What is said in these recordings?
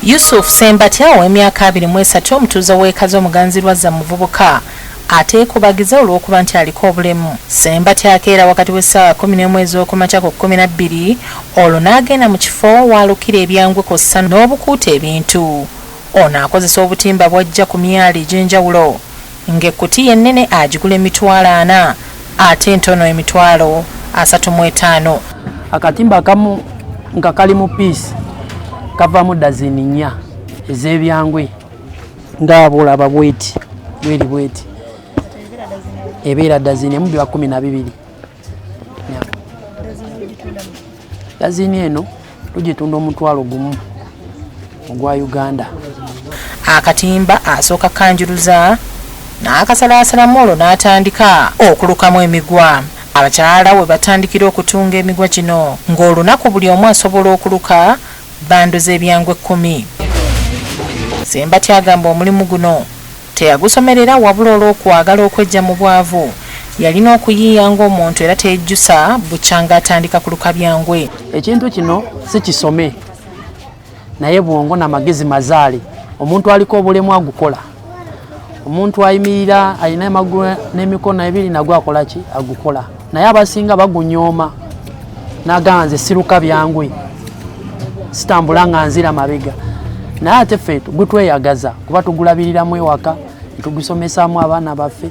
Yusuf Ssembatya ow'emyaka 23, omutuuze w'e Kazo Muganzirwazza, muvubuka ateekubagiza olw'okuba nti aliko obulemu. Ssembatya akeera wakati w'essaawa 11 ez'okumakya ku 12, olwo n'agenda mu kifo w'alukira ebyangwe kw'ossa n'obukuuta ebintu. Ono akozesa obutimba bw'aggya ku myalo egy'enjawulo ng'ekkutiya ennene agigula 400,000 ate entono 35,000. Akatimba akamu nga kali mu piisi kavaamu dazini 4 ez'ebyangwe, nga bwolaba bweti bweri bweti ebeera dazini emu biba 12. Dazini eno tugitunda 10,000 ogwa Uganda. Akatimba asooka kanjuluza n'akasalaasalamu, olwo n'atandika okulukamu emigwa. Abakyala we batandikira okutunga emigwa gino, ng'olunaku buli omu asobola okuluka bando z'ebyangwe 10. Ssembatya agamba omulimu guno teyagusomerera, wabula olw'okwagala okwejja mu bwavu yalina okuyiiya ng'omuntu, era teyejjusa bukyanga atandika kuluka byangwe. Ekintu kino si kisome, naye bwongo n'amagezi mazaale. Omuntu aliko obulemu agukola, omuntu ayimirira alina amagulu n'emikono ebiri nagwo akola ki? Agukola. Naye abasinga bagunyooma, nagamba, "Nze siruka byangwe, sitambula nga nzira mabega." Naye ate ffe gutweyagaza kuba tugulabiriramu ewaka, netugusomesaamu abaana baffe,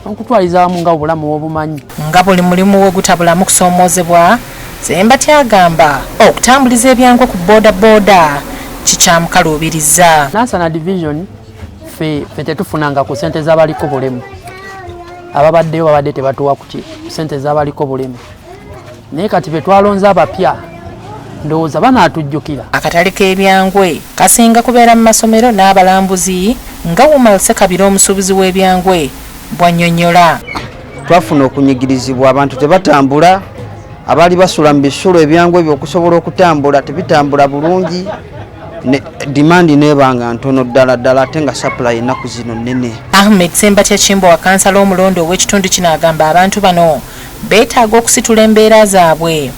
okutwaliza wamu nga obulamu wobumanyi. Nga buli mulimu we gutabulamu kusoomoozebwa, Ssembatya agamba okutambuliza ebyangwe ku boodabooda kikyamukaluubiriza. Nansana Division ffe tetufunanga ku sente z'abaliko bulemu. Ababaddeyo babadde tebatuwa ku sente z'abaliko bulemu, naye kati be twalonze abapya ndowooza banaatujjukira. Akatale k'ebyangwe kasinga kubeera mu masomero n'abalambuzi, nga Umar Sekabira, omusuubuzi w'ebyangwe, bw'annyonnyola. Twafuna okunyigirizibwa, abantu tebatambula, abaali basula mu bisulo, ebyangu ebyo okusobola okutambula tebitambula bulungi, demand nebanga ntono ddala ddala, ate nga supply ennaku zino nnene. Ahmed Sembatya Kimbo wa kansala omulondo ow'ekitundu kino agamba abantu bano beetaaga okusitula embeera zaabwe,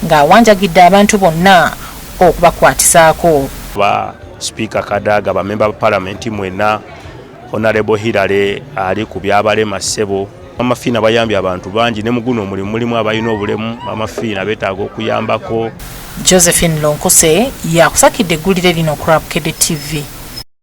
ng'awanjagidde abantu bonna okubakwatisaako. Ba Sipiika Kadaga, bamemba ba Palamenti mwenna, Honorable Hillary ali ku byabalema, ssebo Mama Fiina bayambye abantu bangi, ne muguno omulimu mulimu abalina obulemu. Mama Fiina beetaaga okuyambako. Josephine Lonkuse yakusakidde eggulire lino ku Bukedde TV.